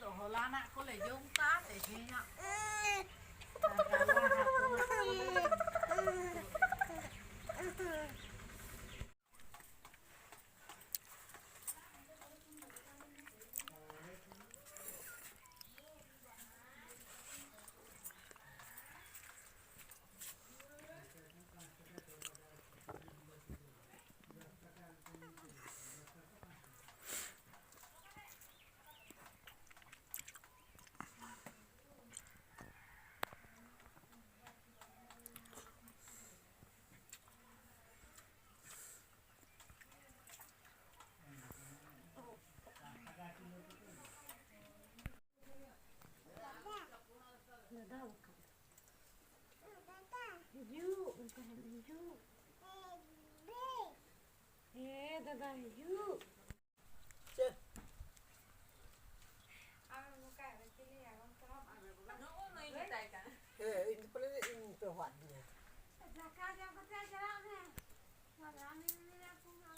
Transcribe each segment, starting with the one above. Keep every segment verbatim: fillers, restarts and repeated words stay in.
ᱦᱚᱞᱟᱱᱟᱜ ᱠᱚᱞᱮ ᱡᱚᱢ ᱠᱟᱜᱼᱟ, ᱛᱮᱦᱮᱧᱟᱜ ᱦᱤᱡᱩᱜ, ᱚᱱᱠᱟ ᱦᱤᱡᱩᱜ᱾ ᱦᱮᱸ, ᱫᱟᱫᱟ, ᱦᱤᱡᱩᱜ᱾ ᱪᱮᱫ? ᱟᱢᱮᱢ ᱱᱚᱝᱠᱟᱭᱮᱫ ᱫᱚ ᱪᱤᱞᱤ ᱟᱨᱚᱢ ᱪᱟᱞᱟᱣ ᱟᱢ? ᱱᱚᱜᱼᱚ ᱱᱩᱭ ᱢᱮᱛᱟᱭ ᱠᱟᱱᱟ᱾ ᱦᱮᱸ, ᱤᱧ ᱫᱚ ᱯᱟᱞᱮ ᱤᱧ ᱯᱮ ᱦᱚᱦᱚᱣᱟᱫ ᱫᱤᱧᱟ᱾ ᱫᱟᱠᱟ ᱡᱚᱢ ᱠᱟᱛᱮ ᱪᱟᱞᱟᱜ ᱢᱮ᱾ ᱵᱟᱵᱟ, ᱟᱢ ᱢᱮᱱᱟ ᱠᱚ ᱢᱟ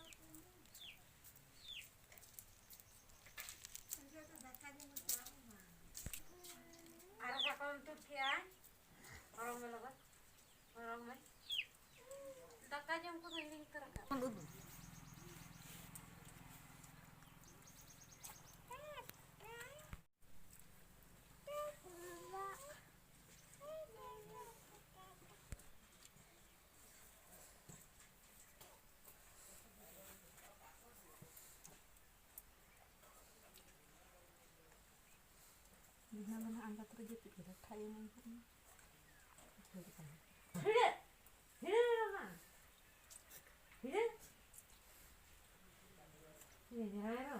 ᱟᱨ ᱫᱟᱠᱟ ᱡᱚᱢ ᱠᱟᱛᱮ ᱪᱟᱞᱟᱜ ᱢᱮ᱾ ᱟᱨ ᱥᱟᱠᱟᱢ ᱛᱩᱫ ᱠᱮᱜᱼᱟ᱾ ᱦᱚᱨᱚᱜ ᱢᱮ ᱞᱚᱜᱚᱱ᱾ ᱦᱚᱨᱚᱜ ᱢᱮ᱾ ᱫᱟᱠᱟ ᱡᱚᱢ ᱠᱚᱫᱚ ᱦᱤᱲᱤᱧ ᱩᱛᱟᱹᱨ ᱟᱠᱟᱫ᱾ ᱫᱤᱱᱟᱹᱢ ᱫᱚ ᱱᱟᱦᱟᱜ ᱟᱬᱜᱟᱛ ᱨᱮ ᱡᱟᱹᱯᱤᱫ ᱠᱮᱫᱟ, ᱠᱷᱟᱡ ᱮᱢᱟᱱ ᱠᱚᱜ ᱢᱮ᱾ ᱦᱤᱲᱟᱹ! ᱦᱤᱲᱟᱹ ᱢᱮ ᱵᱟᱵᱟ! ᱦᱤᱲᱟᱹ! ᱤᱭᱟᱹ ᱡᱟᱶᱟᱭ ᱨᱚ᱾